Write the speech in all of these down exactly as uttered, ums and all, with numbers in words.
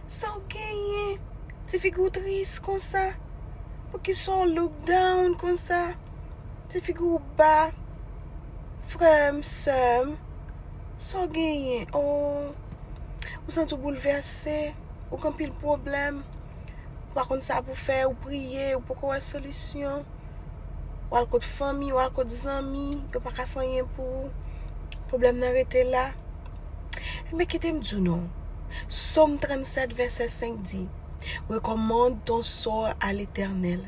Sa w genyen? Ti figi w tris konsa? Poukisa w look down konsa? Ti figi w ba? Frè m, sè m, sa w genyen? Oh, ou santi w boulvèse? Ou gen anpil pwoblèm? Ou pa konn sa pou fè? Ou priye, ou poko wè solisyon? Ou al kot fanmi, ou al kot zanmi, yo pa ka fè anyen pou ou? Pwoblèm nan rete la? Enben, kite m di w non. Sòm trannsèt, vèsè senk di, Recommande ton sort à l'Éternel,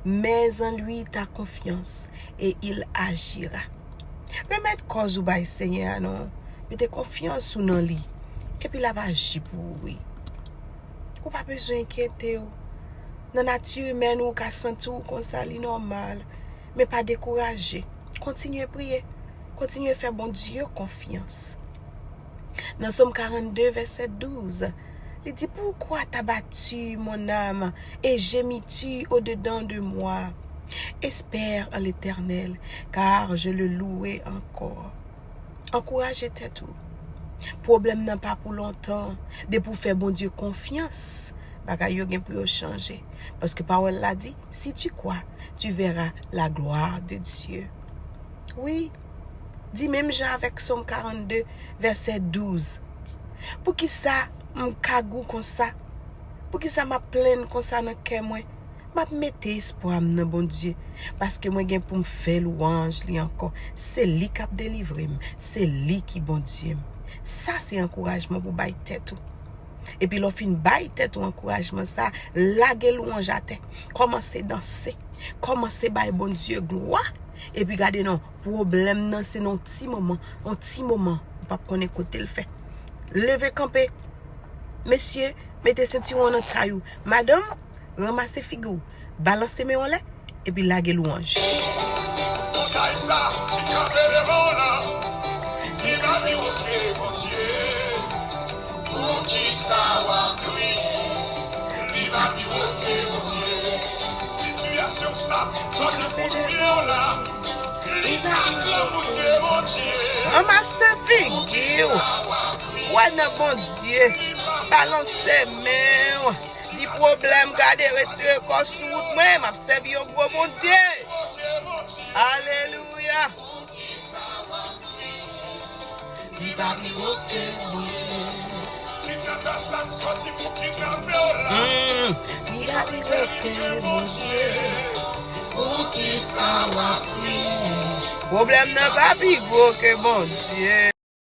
mets en lui ta confiance, et il agira. Remèt kòz ou bay Senyè a non. Mete konfyans ou nan li. Epi l ap aji pou ou, wi. Ou pa bezwen enkyete w. Nan nati imèn ou ka santi w konsa, li nòmal. Men pa dekouraje. Kontinye priye. Kontinye fè Bondye konfyans. Nan Sòm karannde, vèsè douz, li di, Pourquoi t'abattu, mon âme, et gémis-tu au-dedans de moi? Espère en l'Éternel, car je le louerai encore. Ankouraje tèt ou. Pwoblèm nan pa pou lontan. Depi w fè Bondye konfyans, bagay yo gen pou yo chanje. Paske pawòl la di, Si tu crois, tu verras la gloire de Dieu. Wi, di menm jan avèk Sòm karannde, vèsè douz. Poukisa m kagou konsa? Poukisa m ap plenn konsa nan kè mwen? M ap mete espwa m nan Bondye, paske mwen gen pou m fè lwanj li ankò. Se li k ap delivre m, se li ki Bondye m. Sa se ankourajman pou bay tèt ou. Epi lè w fin bay tèt ou ankourajman sa, lage lwanj atè. Kòmanse danse. Kòmanse bay Bondye glwa. Epi gade non, pwoblèm nan se nan yon ti moman, yon ti moman, ou p ap konnen kote l fè. Leve kanpe. Mesye, mete sentiwon nan tay ou. Madanm, ranmase figi w, balanse men w anlè, epi lage lwanj. Kay sa ki kanpe devan w la, li pa pi wo ke Bondye. Poukisa w ap kriye? Li pa pi wo ke Bondye. Sitiyasyon sa, sa ki pou touye w la, li pa granmoun ke Bondye. Ranmase figi w. Kwè nan Bondye. Balanse men w. Di pwoblèm, gade, retire kò sou wout mwen. M ap sèvi yon gwo Bondye. Alelouya. Li pa pi wo ke Bondye. Kidnapè sa k soti pou kidnape w la. Mm. Li pa pi wo ke Bondye. Poukisa w ap kriye? Pwoblèm nan pa pi gwo ke Bondye.